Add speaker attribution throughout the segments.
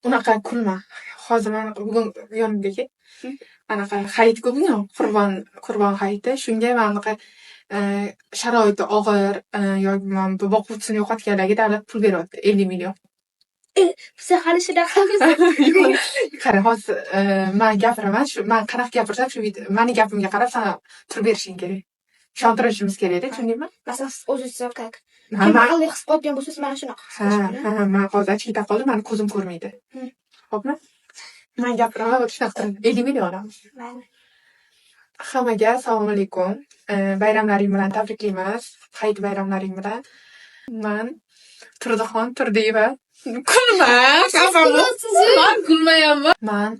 Speaker 1: Unaqa kulma. Hozir mana bugun yonimga kel. Anaqa hayit-ku bugun, Qurbon hayiti. Shunga mana bunaqa sharoiti og'ir yoki mana bu boquvchisini yo'qotganlarga davlat pul beryapti, 50 million.
Speaker 2: Biz hali shunaqamiz.
Speaker 1: Qara, hozir man gapiraman, shu man qanaqa gapirsam, shu mani gapimga qarab san turib berishing kerak. Ishontirishimiz kerakda, tushundingmi?
Speaker 2: Masalan, siz o'zingiz как
Speaker 1: Ha,
Speaker 2: kim
Speaker 1: man
Speaker 2: aqlli his qilayotgan bo'lsangiz, mana shunaqa his
Speaker 1: ha,
Speaker 2: qilish
Speaker 1: ha, man hozir ochki qoldim, mani ko'zim ko'rmaydi. Xo'pmi? Man gapiraman, вот shunaqa qilib 50 million olamiz.
Speaker 2: Mayli.
Speaker 1: Hammaga assalomu alaykum. Bayramlaring bilan tabriklaymiz. Hayit bayramlaring bilan. Man Turdixon Turdiyeva. Kulma, xafa bo'l. Man kulmayapman. Man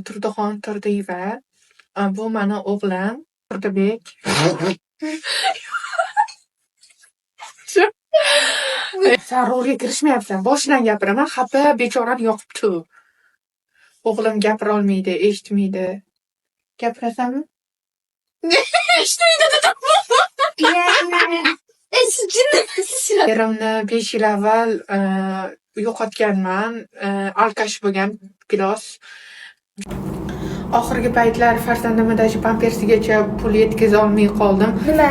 Speaker 1: Turdixon Turdiyeva. Bu mani o'g'lim Turdibek. San rolga kirishmayapsan. Boshidan gapiraman. Xafa bechorani yoqibdi. O'g'lim gapira olmaydi, eshitmaydi. Gapirasanmi? Eshitmaydi dedim.
Speaker 2: Siz jinnimisiz?
Speaker 1: Erimni 5 yil avval yo'qotganman. Алкаш bo'lgan gilos. Oxirgi paytlar farzandimni даже pampersigacha pul yetkaza olmay qoldim.
Speaker 2: Nima?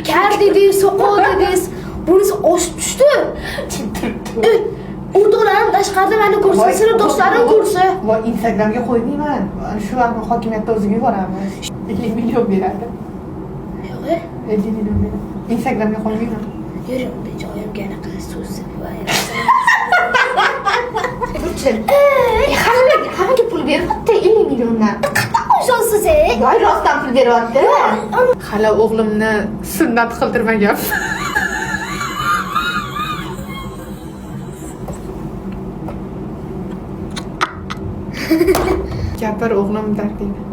Speaker 2: Kar dedingiz, so'qoq dedingiz. Bunisi oshib tushdi. O'rtoqlarim tashqarida meni ko'rsa, sinfdoshlarim ko'rsa.
Speaker 1: Voy, Instagramga qo'ymayman. Shu vaqtni hokimiyatda o'ziga yuboramiz. 50 million beradi.
Speaker 2: Yo'q,
Speaker 1: 50 million beradi. Instagramga qo'ymayman.
Speaker 2: Yuring, unda joyimga anaqa so'zib va
Speaker 3: Burchin. Hammaga pul beryapti 50 milliondan.
Speaker 2: Ishonsiz, e?
Speaker 3: Voy, rostdan pul beryapti.
Speaker 1: Hali o'g'limni sunnat qildirmaganman. Gapir o'g'lim dardingni.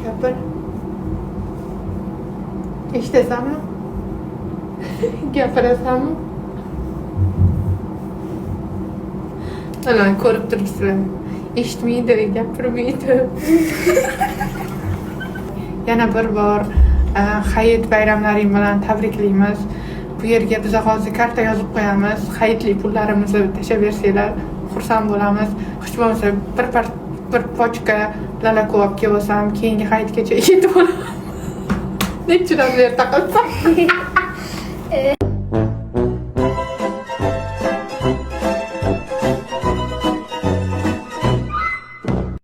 Speaker 1: Gapir. Eshitasanmi? Gapirasanmi? Ana ko'rib turibsizlar. Eshitmaydi, gapirmaydi. Yana bir bor hayit bayramlaring bilan tabriklaymiz. Bu yerga biz hozir karta yozib qo'yamiz. Hayitlik pullarimizni tashlab bersanglar, xursand bo'lamiz. Hech bo'lmasa bir pochka lalako olib kelib olsam, keyingi hayitgacha yetib olaman. Nechidan erta qilsam.